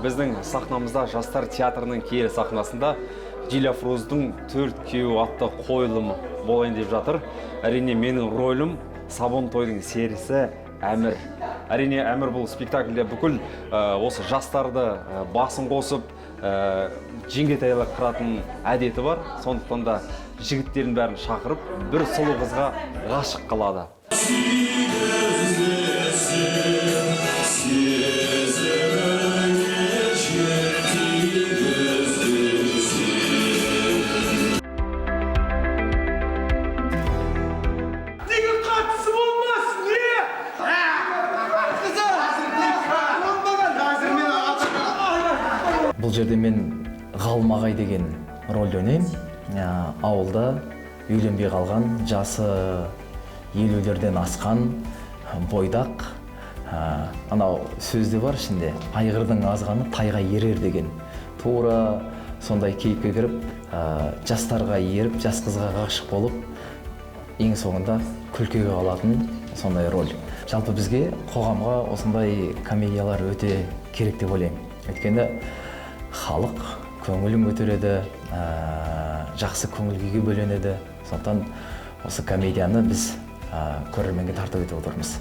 Біздің сахнамызда, Жастар театрының киелі сахнасында Дилафруздың «Төрт күйеу» атты қойылымы болайын деп жатыр. Әрине, менің рөлім Сабын тойдың серісі Әмір. Әрине, Әмір бұл спектакльде бүкіл осы жастарды басын қосып, жеңгетайлап қыратын әдеті бар. Сондықтан да жігіттердің бәрін шақырып, бір сұлу қызға ғашық қылады. Неге қатысы болмас, не? Қазір мен. Бұл жерде мен Ғалым ағай деген рөлді ойнаймын. Ауылда үйленбей қалған, жасы 50-лерден асқан бойдақ. Анау сөзде бар ішінде, айғырдың азғаны тайға ерер деген, тура сондай кейіпке кіріп, жастарға еріп, жас қызға ғашық болып, ең соңында күлкіге қалатын сондай роль. Жалпы бізге, қоғамға осындай комедиялар өте керек деп ойлаймын, өйткені халық көңілін көтереді, жақсы көңіл күйге бөленеді. Сондықтан осы комедияны біз көрерменге тарту етіп отырмыз.